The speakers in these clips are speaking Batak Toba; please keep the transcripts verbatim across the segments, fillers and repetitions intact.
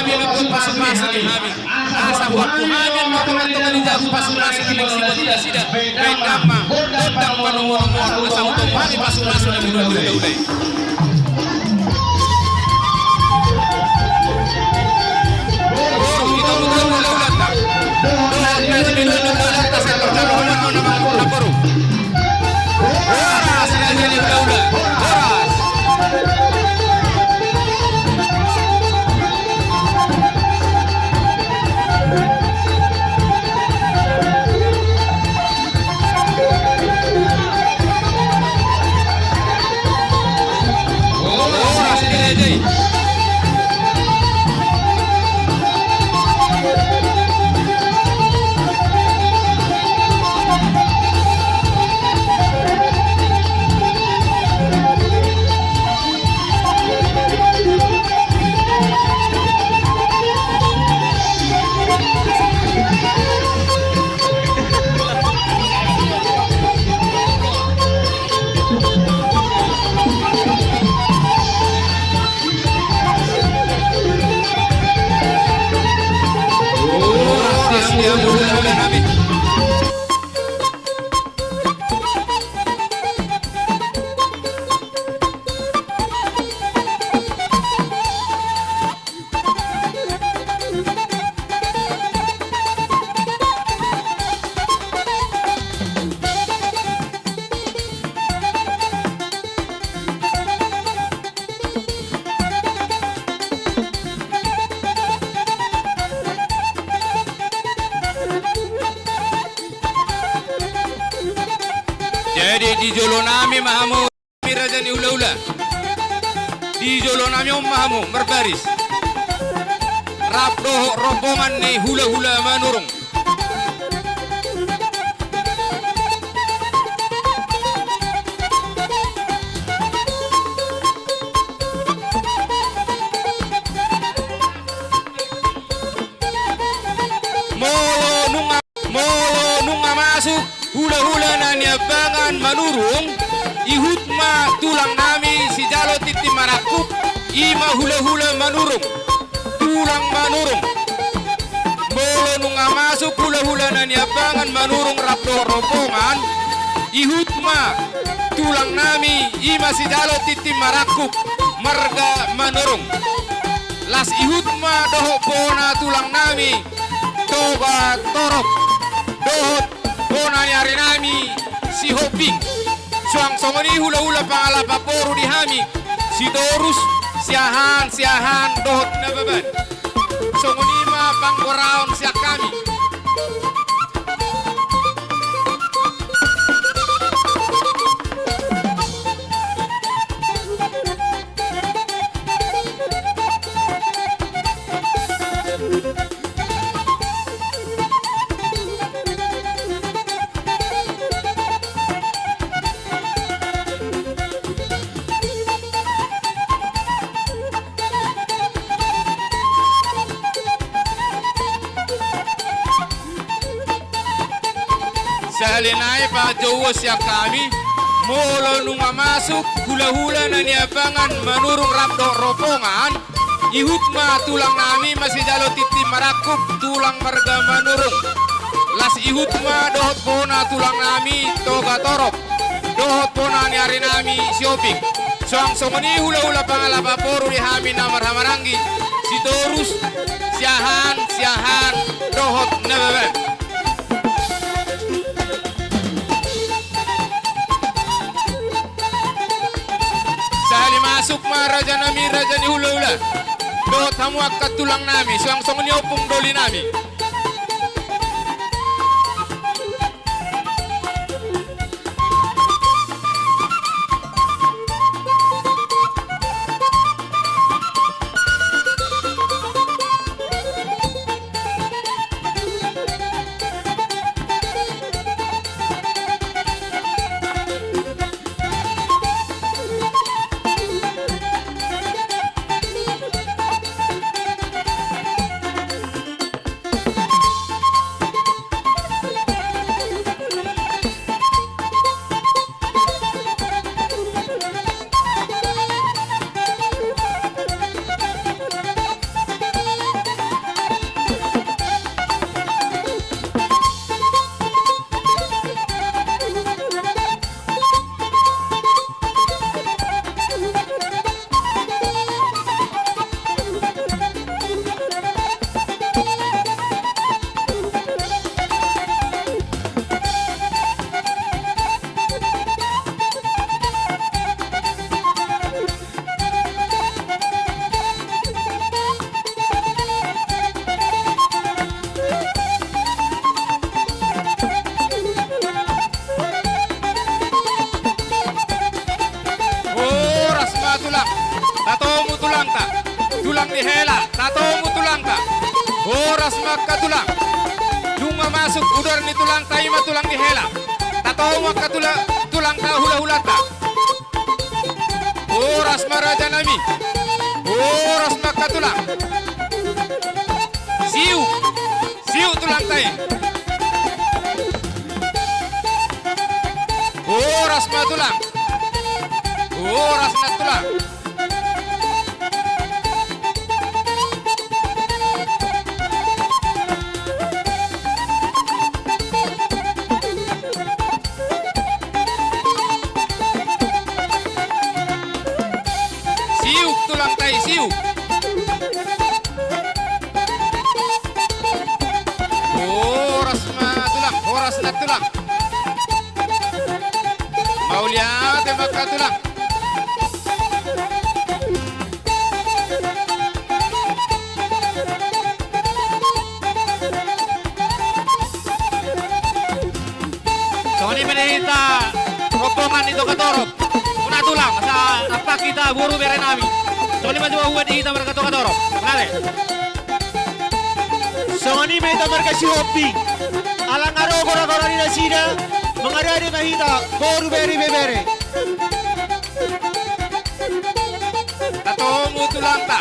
Pasu-pasu ni hami. Asa huaku hami ma tongan-tongan ni jabu pasu-pasu ni hami. Baen damang, gondang panomor-nomor. Asa huaku hami pasu-pasu ni hami. Boru, ito muna hula-hulanta. Dohot na di hula-hulanta, sektor na dohot na boru. Horas, raja ni hula-hula. Horas. Horas, raja i. Jadi di jolo nami ma hamu, raja ni hula-hula. Di jolo nami on ma hamu marbaris. Rap dohot rombongan ni hula-hula Manurung. Molo nunga, molo nunga masuk hula-hula na niambangan Manurung, ihut ma tulang nami sijalo tintin marangkup, i ma hula-hula Manurung. Tulang Manurung. Molo nunga masuk hula-hula na niambangan Manurung rap dohot rombongan, ihut ma tulang nami, i ma sijalo tintin marangkup, marga Manurung. Las ihut ma dohot bona tulang nami, Toga Torop, dohot bona ni ari nami, Sihombing. Suang songon i hula-hula pangalapan boru di hami, Sitorus, Siahaan, Siahaan, dohot Nababan. Songon i ma panggoraon sian hami. Sahali nai panjouon sian hami, molo nunga masuk hula-hula na niambangan Manurung rap dohot rombongan, ihut ma tulang nami masijalo tintin marangkup, tulang marga Manurung. Las ihut ma dohot bona tulang nami Toga Torop, dohot bona ni ari nami Sihombing. Suang songon i hula-hula pangalapan boru di hami na marhaha maranggi, Sitorus, Siahaan, Siahaan, dohot Nababan. Sahali masuk ma raja nami, raja ni hula-hula, dohot hamu angka tulang nami, suang songon i ompung doli nami. Hela, tatomu tulangta. Horas ma angka tulang. Nunga masuk udar ni tulangta, i ma tulang ni hela. Tatomu angka tula-, tulangta, hulahulanta. Horas ma raja nami. Horas ma angka tulang. Siuk. Siuk tulangta i. Horas ma tulang. Horas ma tulang. Siuk tulangta i, siuk. Horas ma tulang, horas na tulang. Mauliate ma angka tulang. Songon i ma di hita rombongan ni Toga Torop. Bona tulang, asa nampak hita boru bere nami. Songon i ma jua hua di hita marga Toga Torop. Mauliate. Songon i ma hita marga Sihombing. Ala nga ro gora-gora ni nasida, mangaradei ma hita boru bere ibebere. Tatomu tulangta.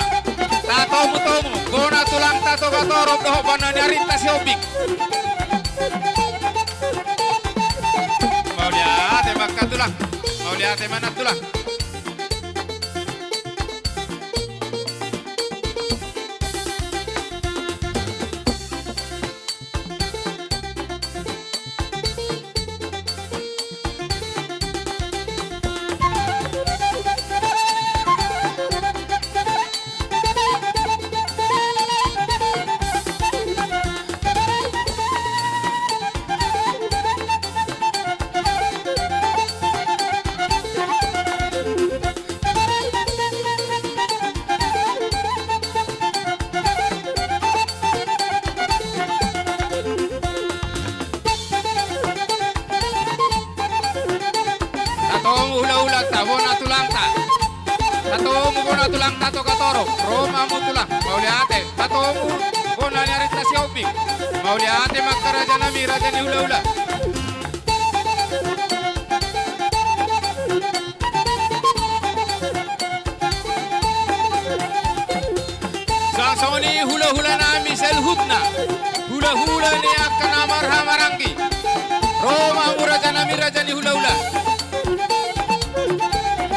Tatomu-tomu. Bona tulangta Toga Torop dohot bona ni arinta Sihombing. Mauliate ma angka tulang. Mauliate ma na tulang. Tatomu hulahulanta, bona tulangta. Tatomu bona tulangta Toga Torop, ro ma hamu tulang, mauliate. Tatomu bona ni arinta Sihombing, mauliate ma angka raja nami, raja ni hulahula. Songon i hulahula nami saluhutna, hulahula ni angka na marhahamaranggi. Ro ma hamu raja nami, raja ni hulahula.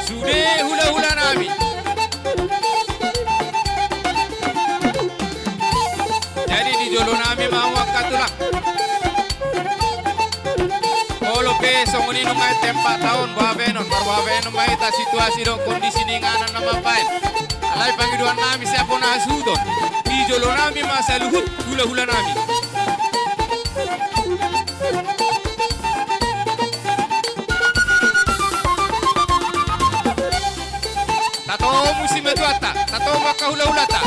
Sude hulahula nami. Jadi di jolo nami ma hamu angka tulang. Molo pe songon i nunga etem pataon babenon, marbabenon ma hita situasi dohot kondisi ni inganan na mambaen. Alai pangidoan nami sian bona hasuhuton. Di jolo nami ma saluhut hulahula nami. Tatomu simatuanta, tatomu angka hulahulanta.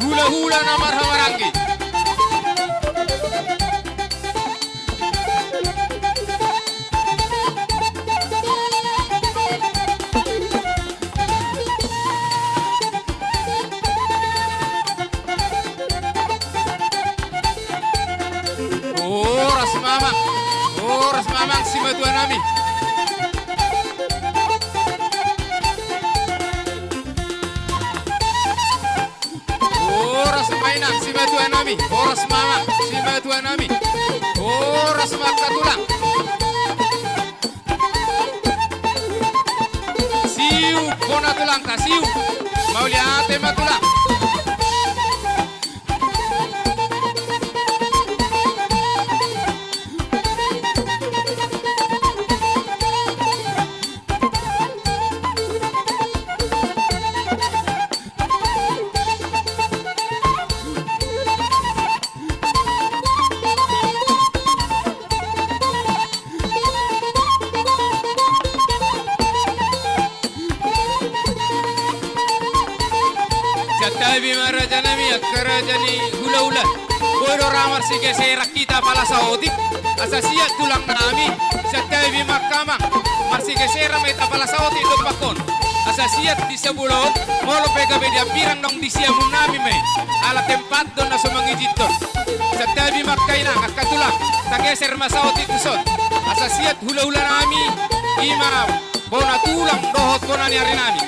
Hulahula na marhahamaranggi. Horas ma amang, horas ma amang simatua nami. Horas ma inang simatua nami, horas ma amang simatua nami, horas ma angka tulang. Siuk bona tulangta, siuk. Mauliate ma tulang. Santabi ma raja nami, angka raja ni hulahula. Boi do ra marsigeseran hita pala saotik, asa siat tulang nami. Santabi ma angka amang, marsigeseran ma hita pala saotik dompak on. Asa siat di sabola on, molo pe gabe di hambirang naung di siamun Tageser ma saut i tuson. Asa siat hula-hula nami, i ma bona tulang dohot bona ni ari nami.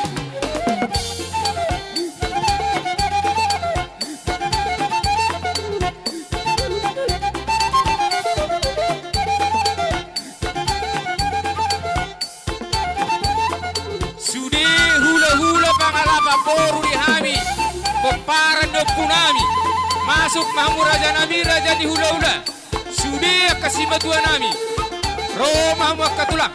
Sude hula-hula pangalapan boru di hami, pomparan ni ompu nami. Masuk ma hamu raja nami, raja ni hula-hula. Sude angka simatua nami. Ro ma hamu angka tulang.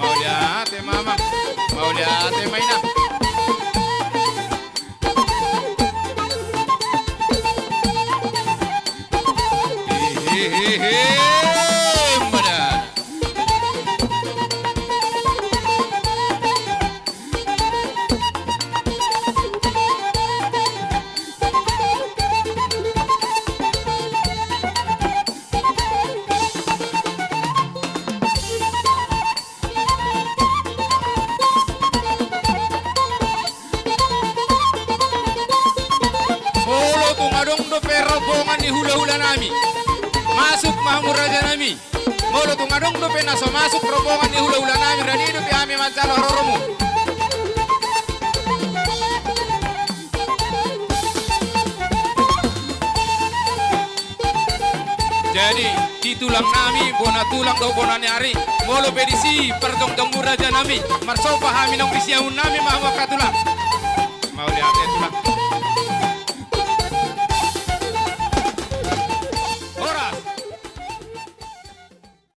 Mauliate ma amang, mauliate ma inang. Hehehe, mada. Molo tung adong dope rombongan ni hula-hula nami, masuk ma hamu raja nami. Molo tung adong dope na so masuk rombongan ni hula-hula nami, rade dope hami manjalo haroromu. Jadi, di tulang nami, bona tulang dohot bona ni ari, molo pe disi parjongjongmu raja nami, marsomba hami naung di siamun nami ma hamu angka tulang. Mauliate tulang.